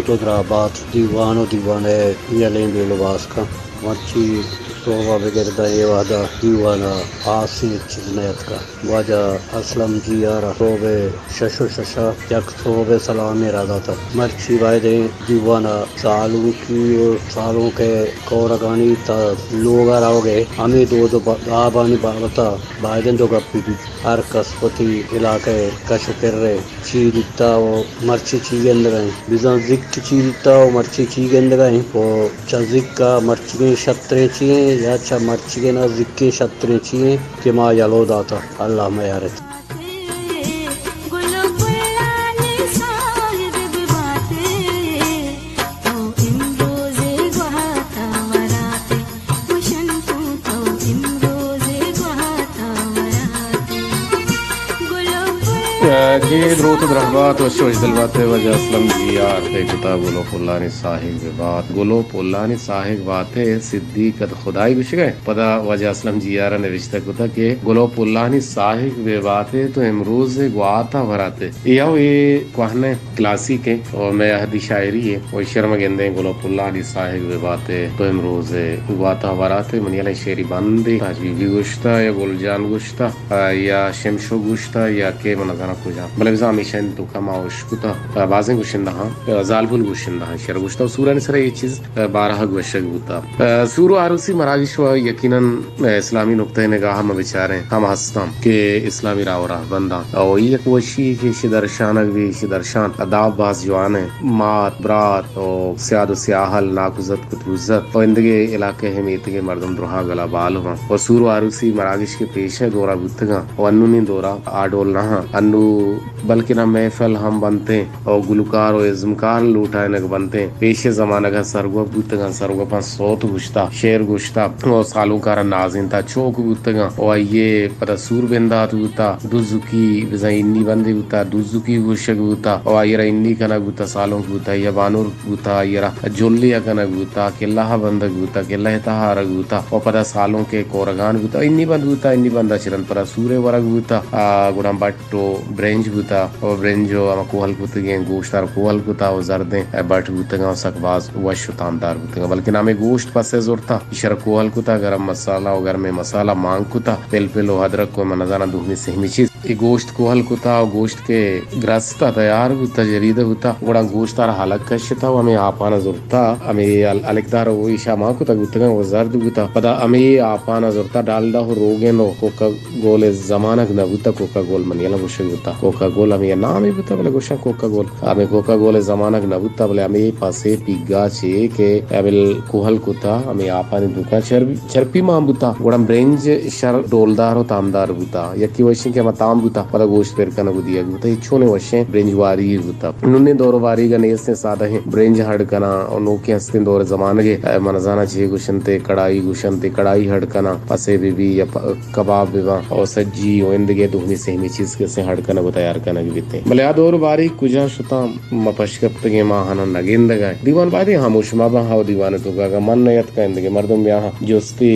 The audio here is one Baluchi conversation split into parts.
تو درابات دیوان و دیوان ء یلیں بیل و باسکاں۔ مرچی سہب ء بگر داں اے وہد ء دیوان ء ہاسیں چیز نہ اتکا۔ واجہ اسلم جی آر ء سہب ء شش و شش ء یک سہب ء سلامے را داتگ۔ مرچی بایدیں دیوان ء سالونکی و سالونک ء کورگانی تا لوگ ء روگ ء ہمے دود و با-، دابانی بابت ء بایدیں دو گپے بیت۔ ہر کس وتی علاقہ ء کش و کر ء چی دیتا و مرچی چی گندگ ء انت۔ بزاں زیک چی دیتا و مرچی چی گندگ ء انت و چہ زیک ء مرچیگیں شتریں چی انت یا چہ مرچیگیں ء زیکیں شتریں چی انت کہ ما یلو داتا۔ اللہ میارت۔ جی، دروت و درہبات، وش وش دل بات، واجہ اسلم جی آر ء کتاب گل و پلانی ساہگ بہ بات۔ گل و پلانی ساہگ بات ء صدیق ات خدائی گوشگ ء۔ پدا واجہ اسلم جی آر ء نوشتہ کتگ کہ گل و پلانی ساہگ بہ بات ء تو امروز گوات ء ورات ء۔ اے او اے کوہنیں کلاسیک ء و مئے عہدی شاعری ء و ایشی ء را ما گندیں گل و پلانی ساہگ بہ بات ء تو امروز گوات ء ورات ء۔ منی ہیال ء شعری بندے تاج بی بی گوشتہ یا گل جان گوشتہ، آ، یا شمشو گوشتہ یا کہ من نزاناں کجا، بلے بزاں ہمیشانی توکا ما اشکتہ، آ، بازیں گوشندہاں، آ، زالبول گوشندہاں شعر گوشتہ و سورانی سرا اے چیز، آ، بارہا گوشگ بوتہ۔ آ، سور و عروسی مراگش و یقیناً اسلامی نقطہ نگاہ ما بچاریں، ہم ہستاں کہ اسلامی راہ و رہبنداں۔ او یک وشی کہ ایشی درشانگ بی، ایشی درشان اداب باز جوان انت۔ مات، برات، او سیاد و سیاہل، ناکوزتک و دوزتک و اندگہ علاقہ ء میتگیں مردم درہا گلا بال باں و سور و عروسی مراگش کہ پیشہ دورا بوتگاں و انونی دورا آ ڈول نہ آں۔ انو بلکنا محفل ہم بنتیں۔ او گلوکار و ازمکار لوٹائینگ بنتیں۔ پیش زمانگ ء سرگوپ بوتگاں، سرگوپاں سوت گوشتا، شعر گوشتا، او سالونکاراں نازینتا، چوک بوتگاں، او آئی ء پدا سور بندات بوتا، دزکی بزاں انی بندے بوتا، دزکی گوشگ بوتا، او آئی ء را انی کنگ بوتا، سالونک بوتا، یا بانور بوتا، آئی ء را جلی ء کنگ بوتا، کلہ ء بندگ بوتا، کلہ ء تہا آرگ بوتا، او پدا سالونک ء کورگان بوتا، انی بند بوتا، انی بند ء چہ رند پدا سور ء ورگ بوتا، آ، گڑا بٹ و برنج بوتا و برنج و ہما کوہل کتگیں گوشت ء را کوہل کتا و زردیں بٹ بوتگاں و سک باز وش و تامدار بوتگاں، بلکن ہمے گوشت پس ء زرتا، ایشرا کوہل کتا، گرم مسالہ و گرمیں مسالہ مانگ کتا، پلپل و ادرک و من نزاناں دومی سہمی چیز۔ اے گوشت کوہل کتا و گوشت کہ گرستا، تیار بوتا، جریدہ بوتا، گڑا گوشت ء را ہلک کشتا و ہمے آپانا زرتا، ہمے ہل-، ہلکدار و ایشا مان کتا بوتگاں و زرد بوتا۔ پدا ہمے آپانا زرتا، ڈالڈا و روگن و کوکا گول ء زمانگ نہ بوتہ، کوکا گول منی یلہ گوشگ بوتہ۔ کوکا گول ہمے نامے بوتہ، بلے گوشاں کوکا گول۔ ہمے کوکا گول ء زمانگ نہ بوتہ، بلے ہمے پاسے پیگا چے کہ ہمے کوہل کتہ، ہمے آپانی دوکا چربی، چرپی مان بوتہ۔ گڑا برنج شر ڈولدار و تامدار بوتہ۔ یکی وشیں کہ ہما تام بوتہ، پدا گوشت پر کنگ و دیگ بوتہ۔ اے چونیں وشیں برنج واری بوتہ۔ نونیں دور واریگ ء نیستیں سادہ ہیں برنج ہڈ کناں و نوکیں ہستیں دور زمانگ ء من زاناں چے گوشنت، کڑائی گوشنت، کڑائی ہڈ کناں، پسے بہ بی یا پ-، کباب بہ باں، او سجی و اندگہ دومی سہمی چیز کسے ہڈ کنگ و تیار کنگ بیتیں۔ بلے آ دور باریگ کجا شتاں، ما پش کپتگیں، ما آہاناں نہ گندگ ء۔ دیوان بایدیں ہاموش مہ باں، ہو دیوان ء توکا اگاں من نہ یتکاں، اندگہ مردم بیا ہاں جستے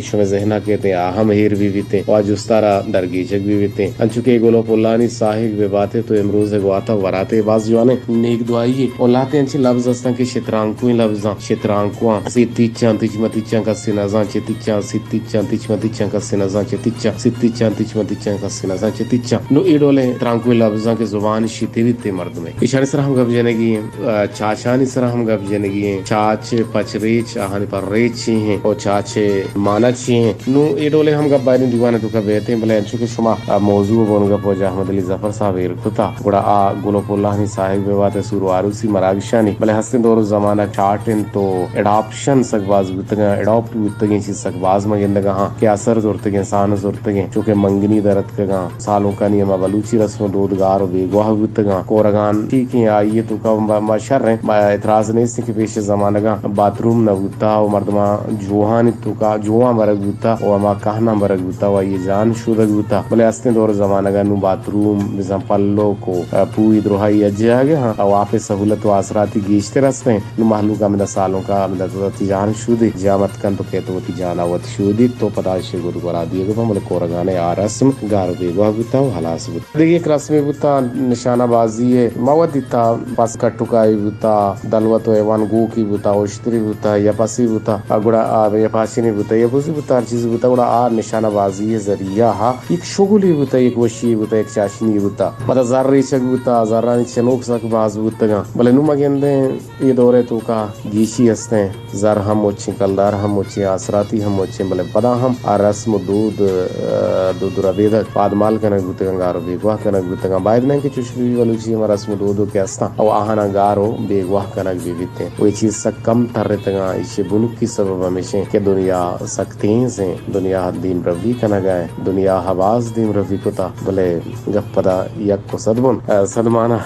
شمئے ذہن ء کیتیں، آ ہم ہیر بہ بیتیں و آ جست ء را درگیجگ بہ بیتیں۔ انچو کہ گل و پلانی ساہگ بہ بات ء تو امروز ء گوات ء ورات ء باز جوانیں نیک دعائی ء و لہتیں انچیں لبز ہستاں کہ شترانکوئیں لبزاں، شترانکواں، سے تچاں تچ متچاں کسے نزاں چہ تچاں، سے تچاں تچ متچاں کسے نزاں چہ تچاں، سے تچاں تچ متچاں کسے نزاں چہ تچاں۔ نو اے ڈولیں ترانکوئیں لبزاں کہ زبان شتریت ء مردم ء ایشانی سرا ہم گپ جنگی ایں۔ ء، چاچانی سرا ہم گپ جنگی ایں۔ چاچ پچ ریچ، آہانی پر ریچ چی ہیں؟ او چاچ مانا چی ہیں؟ نو اے ڈولیں ہم گپ بایدیں دیوان ء توکا بیتیں، بلے انچو کہ شما، ء، موضوع ء بنگپ واجہ احمد علی ظفر صاحب ایر کتا، گڑا آ گل و پلانی ساہگ بہ بات ء سور و آروسی مراگشانی، بلے ہستیں دور و زمانگ چاٹ انت تو اڈاپشن سک باز بوتگاں، اڈاپٹ بوتگیں چیز سک باز ما گندگا ہاں کہ اثر زرتگیں، سان زرتگیں، چو کہ منگنی در اتکگاں۔ سالونکانی ہما بلوچی رسم و دود گار و بیگواہ بوتگاں۔ کورگان ٹھیکیں، آئی ء توکا ما، ما شریں، ما اعتراض نیست کہ پیش زمانگاں باتھ روم نہ بوتا و مردماں جوہانی توکا جوہاں برگ بوتا و ہما کہناں برگ بوتا و آئی ء جان شودگ بوتا۔ بلے استیں دور زمانگاں نوں باتھ روم بزاں پلوک و پوئی دروہائی ء جاگہ ہاں و آپ ء سہولت و آسراتی گیشتر استیں۔ نوں مہلوک ہمدا سالونکا ہمدا وتی جان شودی جامت کنت و کیت و وتی جانا وت شودی تو پدا اشی گد گورا دیگ بہ، بلے کورگانے آ رسم گار و بیگواہ بوتا و ہلاس بوتا۔ دگہ یک رسمے بوتا، نشانہ بازی ءِ، ما وت دیتا، پس کٹکائی بوتا، دلوت ءُ ایوان گوکی بوتا، اشتری بوتا، یا پسی بوتا، آ گڑا آ یا پاشنی بوتا، یا بزی بوتا، ہر چیزی بوتا، گڑا آ نشانہ بازی ءِ ذریعہ ءَ یک شغلی بوتا، یک وشی بوتا، یک چاشنی بوتا۔ پدا زر ریچگ بوتا، زرانی چنوک سک باز بوتگاں۔ بلے نوں ما گندیں اے دور ءِ توکا گیشی ہستیں، زر ہم مچیں، کلدار ہم مچیں، آسراتی ہم مچیں، بلے پدا ہم آ رسم ءُ دود، ءَ، دود ءُ ربیدگ پادمال کنگ بوتگاں، گار ءُ بیگواہ کنگ بوتگاں۔ باید نہ کہ چوش بہ بی، بلوچی ہما رسم ءُ دود ءَ کہ ہستاں، او آہاناں گار ءُ بیگواہ کنگ بہ بیتیں۔ او اے چیز سک کم ترتگاں، ایشی بنکی سبب ہمیشیں کہ دنیا سک تیزیں، دنیا دیم روی کنگ ءَ ایں، دنیا ءَ باز دیم روی کتا، بلے گپ پدا یک ءُ صد بن، ءَ، صد مانا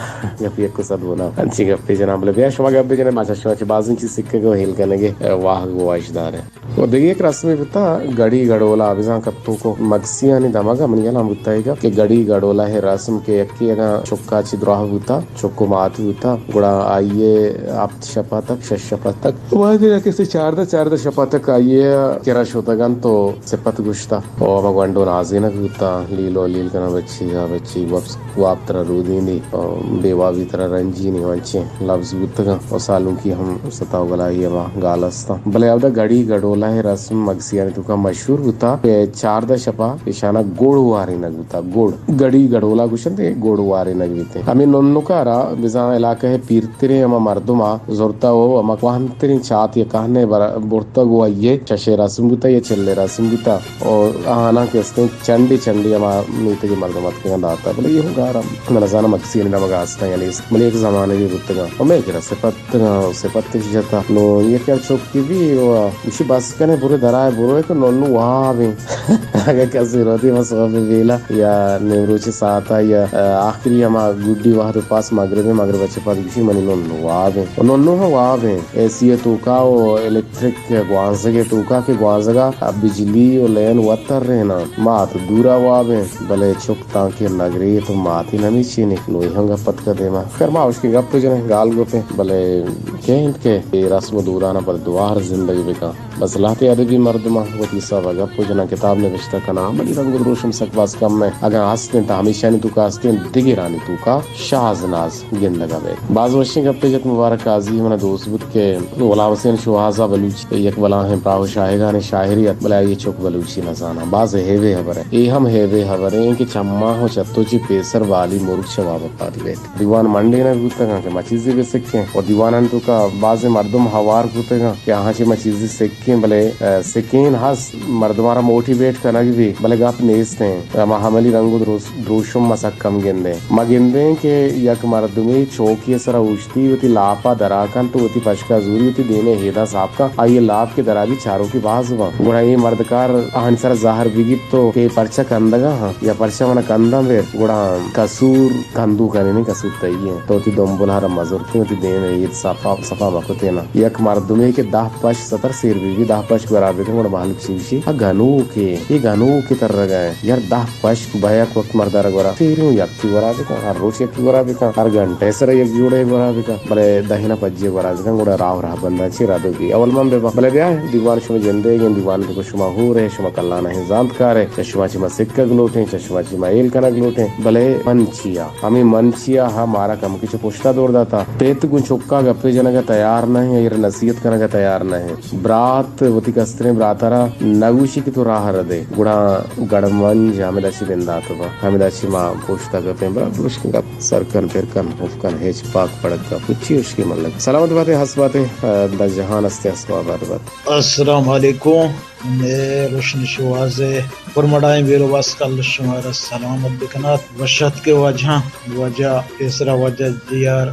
گپ یک ءُ صد بن۔ انچیں گپے جناں، بلے بیا شما گپ بجنے، ما چہ شما چہ بازیں چیز سکگ ءُ ہیل کنگ ءِ، ءَ، واہگ ءُ واہشدار ایں۔ ءُ دگہ یک رسمے بوتا، گڑی گڑولا، بزاں کپتوک ءُ مگسیانی دمگ ءَ منی ہیال ہم بوتا ایگا کہ گڑی گڑولا ءِ رسم کہ یکے اگاں چکا چہ دراہ بوتا، چک ءُ مات بوتا، گڑا آئی ءَ ہپت شپا تک، شش شپا تک، وہدے کہ سے چاردہ، چاردہ شپا تک آئی ءَ کرا شتگ انت ءُ سپت گوشتا ءُ ہما گونڈو نازینک بوتا، لیلو لیل کناں، بچی ءَ بچی، وپس واب ترا رودینی، ءُ بے وابی ترا رنجینی، انچیں لبز بوتگاں ءُ سالونکی ہم ستا ءُ گلاہی ہما گال استاں۔ بلے اودا گڑی گڑولا ءِ رسم مگسیانی توکا مشہور بوتا کہ چاردہ شپا ایشانا گڑ وارینگ بوتا، گڑ۔ گڑی گڑولا گوشنت، گڑ وارینگ بیتیں۔ ہمے ننکا را بزاں علاقہ ءِ پیرتریں ہما مردما زرتا ءُ ہما کوہنتریں چات یا کہنے بر-، برتگ ءُ آئی ءَ ششے رسم بوتا یا چلے رسم بوتا۔ ءُ آہاناں کہ استیں چنڈے چنڈے ہما میتگ ءِ مردم اتکگاں داتا، بلے اے ہم گار ءَ من نزاناں مگسیانی دمگ ءَ استاں یا نیست، بلے یک زمانگے بوتگاں۔ ءُ مئے کرا سپتگاں، سپت اش جتا۔ نوں یک چکے بی ءُ گوشی، بس کنے، برو درائے، برو کہ نوں نوں واب ایں۔ اگہ کسے روتی ما صبح بیلا یا نیمروچ ساعتا یا، ءَ، آخری ہما گڈی وہد ءَ پاس مغرب ایں، مغرب ءَ چہ پد گوشی، منی نوں نوں واب ایں۔ ءُ نوں نوں ہم واب ایں۔ اے سی ءِ توکا ءُ الیکٹرک گوانزگ ءِ توکا کہ گوانزگ ءَ بجلی ءُ لین وت تریناں۔ مات دورا واب ایں، بلے چک تانکہ نگریت ءُ ماتی نمیچینی۔ نوں اے ہم گپ اتکا دیما۔ خیر، ما اشکیں گپ جنیں، گال گپیں، بلے کئے انت کہ اے رسم ءُ دوداناں پر دوار زندگ بکن؟ بس لہتے ادبی مردماں وتی حساب ءَ گپ ءُ جناں، کتاب نبشتہ کناں، عملی رنگ ءُ دروشم سک باز کم ایں۔ اگاں ہست انت تہ ہمیشانی توکا ہست انت، دگرانی توکا شاز ناز گندگ ءَ بیت۔ باز وشیں گپے جت مبارک قاضی، منا دوست بوت کہ غلام حسین شوہاز ءَ بلوچ یک بلاہیں پراہ ءُ شاہگانیں شاعرے ات، بلے آئی ءِ چک بلوچی نہ زاناں۔ باز ہیبے ہبرے۔ اے ہم ہیبے ہبرے ایں کہ چماں ءُ چتو چہ پیسر بالی مرگ چہ واب ءَ پاد بیت۔ دیوان منڈینگ بوتگاں کہ ما چیزے بہ سکیں ءُ دیوانانی توکا بازیں مردم ہوار بوتگاں کہ آہاں چہ ما چیزے سکیں، بلے، ءَ، سکین ہست مردماں را موٹیویٹ کنگ بی، بلے گپ نیست ایں۔ ہما عملی رنگ ءُ دروس-، دروشم ما سک کم گندیں۔ ما گندیں کہ یک مردمے چوکی ءِ سرا اوشتی وتی لاپا درا کنت ءُ وتی پشکا زوری وتی دیمے ہیداں ساپ کن، آئی ءِ لاپ کہ درا بی چاروکی باز باں۔ گڑا اے مردکار آہانی سرا زہر بگیپت ءُ کہ پرچا کندگا ہاں یا پرچا منا کنداں بیر، گڑا کسور کندوکانی نیں، کسور تئی ایں۔ تو وتی دمبل ءَ را مزرتیں، وتی دیم ءَ اید صفا، صفا مکتیں نا۔ یک مردمے کہ دہ پشک ستر سیر بی بی، دہ پشک گورا بکن، گڑا مہلوک چی گوشی؟ آ گنوکے، اے گنوکے ترگا ایں۔ یار دہ پشک بہ یک وقت مردا را گورا سیریں، یکے گورا بکن، ہر روچ یکے گورا بکن، ہر گھنٹے سرا یک جوڑے گورا بکن، بلے دہینا پجے گورا بکن، گڑا راہ ءُ راہبنداں چی رد بی۔ اول من بباں، بلے بیا دیوان شما جندے گیں، دیوان تو شما ہور ئے، شما کلانہیں زانتکار ئے، چہ شما چی ما سکگ لوٹیں، چہ شما چی ما ہیل کنگ لوٹیں، بلے من چیا؟ ہمے من چیا ہا مارا کمکے چہ پشتا دور داتا۔ پت گوں چکا گپے جنگا تیار نہ ایں، آئی را نصیحت کنگا تیار نہ ایں۔ برات وتی کستریں براتارا نگوشی کہ تو راہ ردے، گڑا گڑمنج ہمدا چی بندات با، ہمدا چی ما پشتا گپیں۔ برات گوش کہ گپ سر کن، پر کن، اف کن، ہچ پاک پڑک کن، ہچی اشکی ملک۔ سلامت باتے، ہست باتے، دا جہان ہستے، ہست آباد بات۔ السلام علیکم۔ مئے روشن شوہاز ءِ پرمڑائیں بیر ءُ باسک اللہ شمارا سلامت بکنات۔ وش اتکے واجہاں، واجہ پیسرا، واجہ جی آر،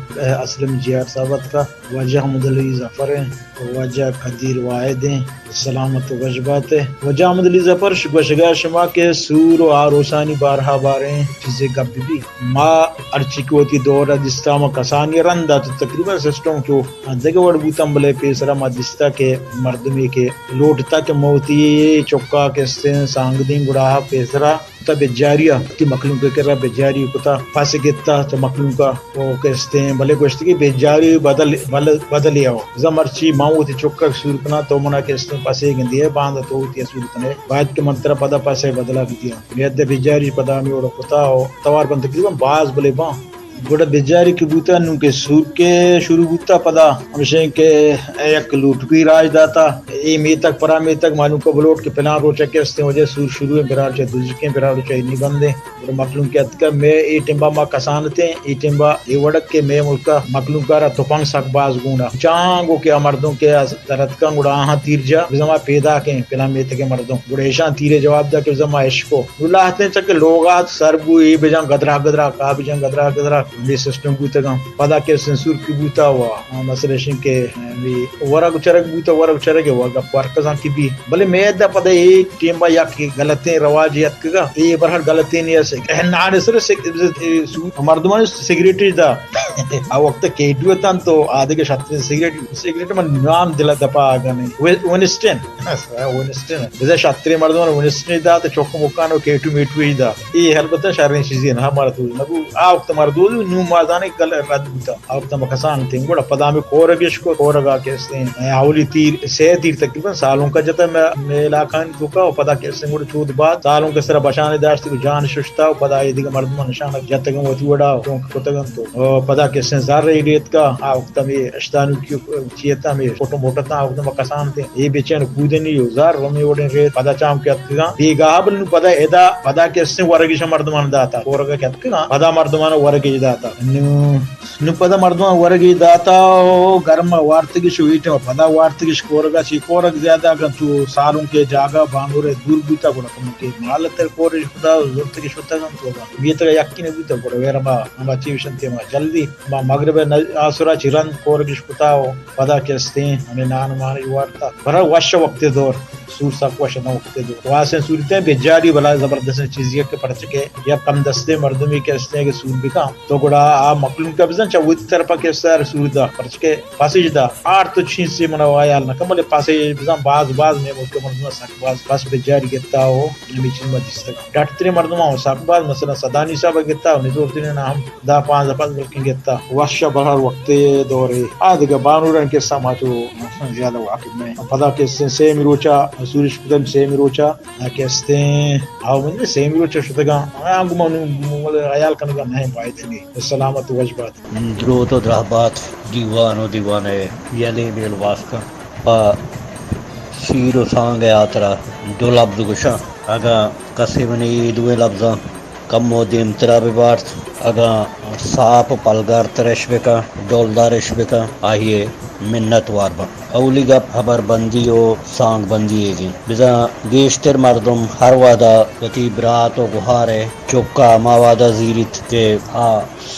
اسلم جی آر صاحب اتکا، واجہ احمد علی ظفر ایں، واجہ قدیر واحد ایں، سلامت ءُ وش بات ئے۔ واجہ احمد علی ظفر، ش-، گوشگا شما کہ سور ءُ آروسانی بارہا باریں چیزے گپ بہ بی۔ ما ہرچی کہ وتی دور ءَ دیستا، ما کسانی رند ءَ تو تقریباً سسٹم تو دگہ وڑ بوتاں، بلے پیسرا ما دیستا کہ مردمے کہ لوٹتا کہ ما وتی چکا کہ استیں سانگ دیں، گڑا پیسرا تا بجاری ءَ وتی مخلوق ءِ کرا بجاری کتا، پس گتا چہ مخلوق ءَ، او کہ استیں بلے گوشت کہ بجاری بدل، بدل، بدلے آؤ۔ بزاں مرچی ما وتی چکک سور کناں، تو منا کہ استیں پسے گندے ئے، باندا تو وتی سور کنے، باید کہ من ترا پدا پسے بدلا بدیاں۔ میاد بجاری پدا ہمے وڑا کتا، او توار بند تقریباً باز بلے باں۔ گڑا بجاری کہ بوتا، نوں کہ سور کہ شروع بوتا، پدا ہمشیں کہ یک لوٹکی راج داتا، اے میتگ پرا میتگ، مانوکا بلوٹ کہ پلان روچا کہ استیں وجہ سور شروع ایں، برار چہ دزکیں، برار چہ نی بندیں۔ گڑا مخلوق کہ اتکا، مئے اے ٹیمبا ما کسان اتیں، اے ٹیمبا اے وڑک کہ مئے ملکا مخلوقا را تپنگ سک باز گونا۔ چانگو کہ آ مردم کہ درتکاں گڑا آہاں تیر جا، بزاں ما پیداکیں پلان میتگے مردم۔ گڑا ایشاں تیرے جواب دا کہ بزاں ما اشکو۔ نوں لہتیں چہ کہ لوگات سر بو، اے بجاں گدرا گدرا، کا بجاں گدرا گدرا، ہمے سسٹم بوتگاں۔ پدا کہ سنسور کی بوتا وا، آ، مسئلہ شن کہ، اے، ورگ چرگ بوتا، ورگ چرگ وا گپ ورکزاں کی بی۔ بلے میدا پدا اے ٹیمبا یک غلطیں رواجے اتکگا، اے برحال غلطیں نیست۔ نان سر سگ-، اے، سو-، مردمان سگریٹ دا۔ آ وقت کیڈو تن تو آدگہ شتر سگریٹ، سگریٹ من نام دل دپا آگا نہیں۔ وی-، ونسٹن۔ ونسٹن۔ بزاں شتریں مردمان ونسٹن دات، چوک مکان و کیٹو میٹو ہی دات۔ اے البتہ شریں چیزے نہ، مارا تو نہ بو۔ آ وقت مردو نوں ما زانے کل رد بوتا۔ آ وقت ما کسان تیں۔ گڑا پدا ہمے کورگ اش کو، کورگا کہ استیں، اے، اولی تیر، سے تیر تقریباً سالونکا جتا مئے، مئے علاقہ توکا، و پدا کہ استیں گڑا چود بعد سالونکا سرا بشانے داشت، جان ششتا، و پدا اے دگہ مردمان نشانک جتگن وتی وڑا، چونکہ کتگن تو۔ و پدا کہ استیں زر اے ریتکا، آ وقت ہمے اشتانوکی چی اتاں، ہمے فوٹو موٹو اتاں، آ وقت ما کسان تیں۔ اے بچین کودنی و زر ہمے وڑیں ریت۔ پدا چام کہ اتکگاں بیگاہ، بل نوں پدا ادا، پدا کہ استیں ورگش مردمان داتا، کورگا کہ اتکگاں، پدا مردمان ورگش داتا۔ نوں، نوں پدا مردمان ورگش داتا و گرم وارتگش و اے ٹیم پدا وارتگش کورگا، چی کورگ زیادہ اگاں تو سالونکے جاگہ بانورے دور بوتا، گڑا کمکے مال تر کورش کتا، زرتگش کتا، گڑا میتگا یکی نہ بوتا، گڑا ویرا ما، ما چی وشنتے ما جلدی ما مغرب ء نز-، آسرا چہ رند کورگش کتا و پدا کہ استیں ہمے نان مان وارتا۔ برا وش وقت دور، سور سک وش نہ وقت دور۔ واسیں سورتیں بجاری بلا زبردستیں چیزی کہ پرچکے یا کم دستیں مردمی کہ استیں کہ سور بکاں تو گڑا آ مخلوق بزن چا وتی طرفا کہ سر سور دا، پرچکے پاسیج دا آر تو چین سے منا وایال نہ کم، بلے پاسیج بزن باز باز میں ملک مردم سک باز پس بجاری گتا ہو۔ ہمے چیز ما دیستگ۔ ڈٹ تریں مردماں و سک باز، مثلاً سدانی صاحب ء گتا و نزور تریں ہم دہ پانزدہ پد بلکیں گتا۔ وش ء بہر وقتے دورے۔ آ دگہ بانوران کسہ ما چو زیادہ واقف نہ ایں۔ پدا کہ استیں سیمی روچا سورش کتن، سیمی روچا کہ استیں آو من سیمی روچا شتگاں۔ آ گما نوں خیال کنگا نہ ایں پائدگی۔ سلامت وش بات۔ دروت و دراہ بات دیوان و دیوان ء یلیں بیل واسکاں۔ پہ شیر و سانگ ء ہاترا دو لبز گوشاں۔ اگاں کسے منی اے دوئیں لبزاں کمو دیمترا بہ بارت، اگاں ساپ و پلگارتر اش بکن، ڈولدار اش بکن، آئی ء منت وار باں۔ اولی گپ ہبر بندی و سانگ بندی ئیگ انت۔ بزاں گیشتر مردم ہر وہدا وتی برات و گہار ء چکا ہما وہدا زیریت کہ آ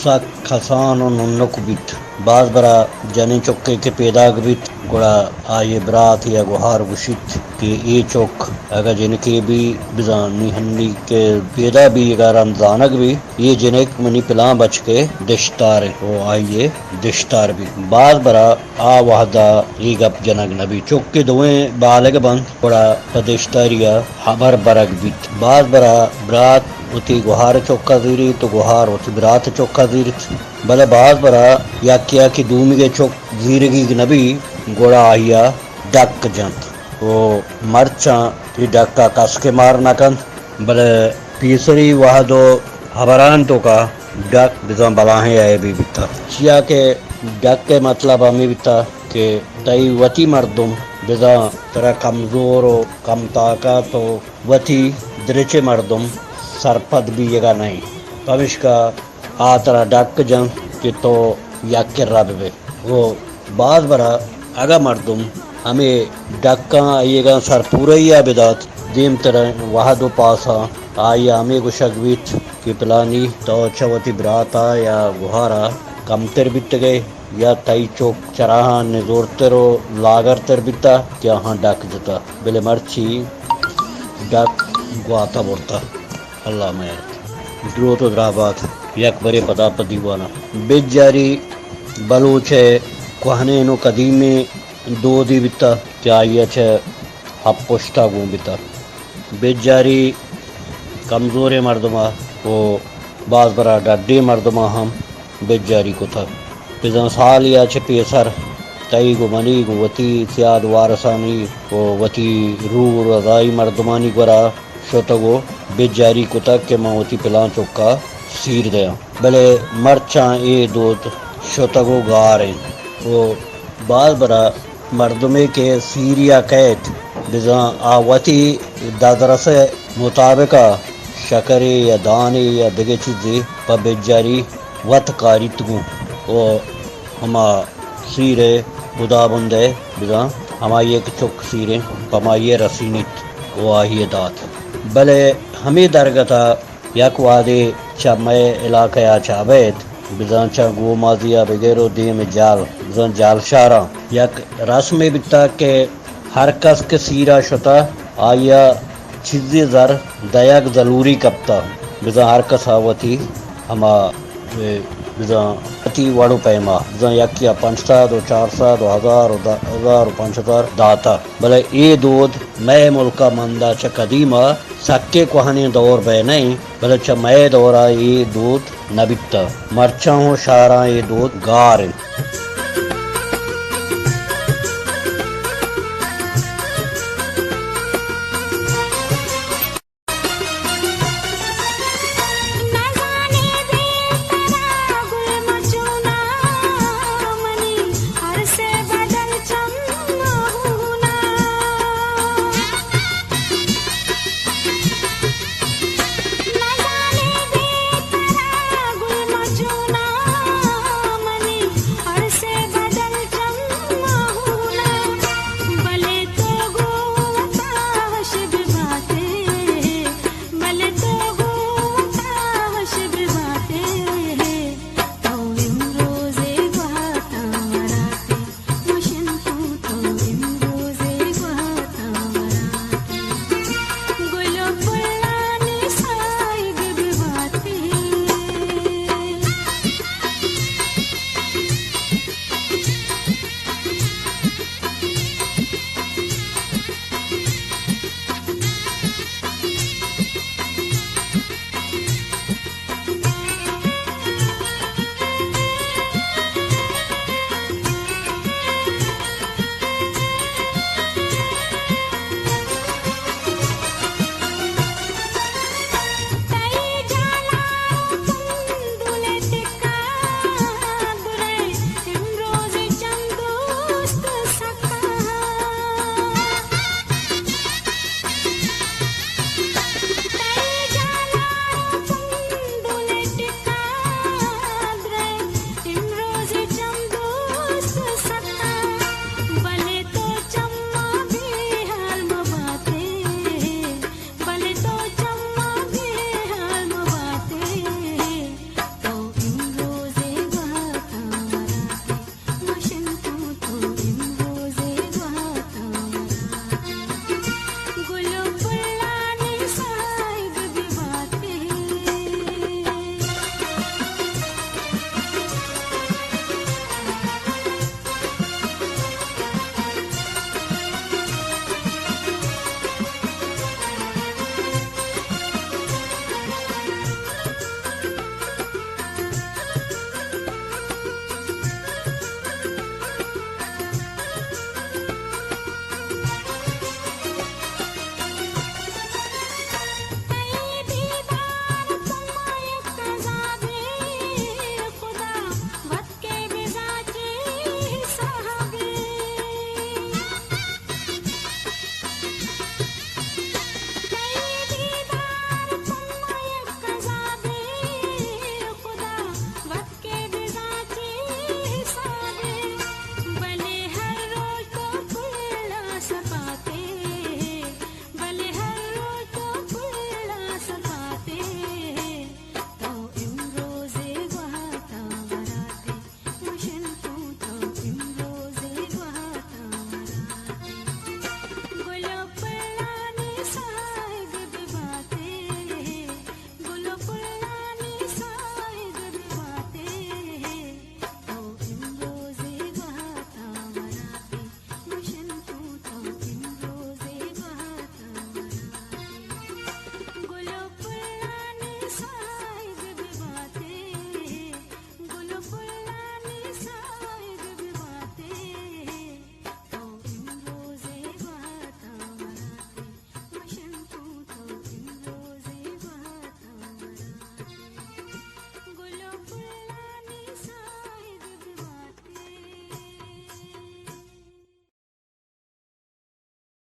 سک کسان و ننک بیت۔ باز برا جنین چکے کہ پیداک بیت، گڑا آئی ء برات یا گہار گوشیت کہ اے چک اگاں جنکے بی، بزاں نی ہنی کہ پیدا بی، اگاں رند زانگ بی، اے جنک منی پلان بچکے دشتار انت و آئی ء دشتار بیت۔ باز برا آ وہدا اے گپ جنگ نہ بیت۔ چک کہ دوئیں بالگ بنت، گڑا پہ دشتاری ء ہبر برگ بیت۔ باز برا برات وتی گہار ء چکا زیریت و گہار وتی برات ء چکا زیریت، بلے باز برا یکے ء کہ دومیگ ء چک زیرگیگ نہ بیت، گڑا آئی ء ڈک جنت و مرچاں اے ڈک ء کس کہ مار نہ کنت، بلے پیسری وہد و ہبران توکا ڈک بزاں بلاہیں عیبے بیتہ، چیا کہ ڈک ء مطلب ہمے بیتہ کہ تئی وتی مردم بزاں ترا کمزور و کم طاقت و وتی درچ ء مردم سرپد بیگ ء نہ انت، پمشکا آ ترا ڈک جنت کہ تو یک کرا بہ بئے۔ و باز برا اگاں مردم ہمے ڈکاں آئیگاں سرپورئی ء بدات، دیمتریں وہد و پاساں آئی ء ہمے گوشگ بیت کہ پلانی تو چہ وتی برات ء یا گہار ء کمتر بیتگ ئے یا تئی چک چراہاں نزورتر و لاگرتر بیتہ کہ آہاں ڈک جتہ، بلے مرچی ڈک گواتہ برتہ۔ اللہ مئے دروت و دراہ بات۔ یک برے پدا پہ دیوان ء۔ بجاری بلوچ ء کوہنیں و قدیمیں دودے بیتہ کہ آئی ء چہ ہپ پشت ء گون بیتہ۔ بجاری کمزوریں مردماں و باز برا ڈڈیں مردماں ہم بجاری کتگ۔ بزاں سالے ءَ چہ پیسر تئیگ و منیگ و وتی سیاد وارسانی و وتی رور و رضائی مردمانی گورا شتگ و بجاری کتگ کہ من وتی پلان چکا سیر دیاں، بلے مرچاں اے دود شتگ و گار انت و باز برا مردمے کہ سیریا کئیت، بزاں آ وتی دزرسئے مطابقا شکرے یا دانے یا دگہ چیزے پہ بجاری وت کاریت گوں و ہما سیرئے ہدابندئے بزاں ہمائیئے کہ چک سیریں پمائیئے رسینیت و آہیئے دات۔ بلے ہمے درگتا یک وہدے چہ مئے علاقہیا چہ ابید بزاں چہ گومازیا بگر و دیم جال بزاں جالشاراں یک رسمے بیتگ کہ ہر کس کہ سیرا شتہ آئیا چیزے زر دئیگ ضلوری کپتہ، بزاں ہر کسا وتی ہما اے، بزاں وتی وڑ و پیما بزاں یکیا پنچ سد و چار سد و ہزار و دہ ہزار و پنچ ہزار داتہ، بلے اے دود مئے ملکا مندا چہ قدیما سکیں کوہنیں دور بئے نہ انت، بلے چہ مئے دورا اے دود نہ بیتہ۔ مرچاں و شہراں اے دود گار انت۔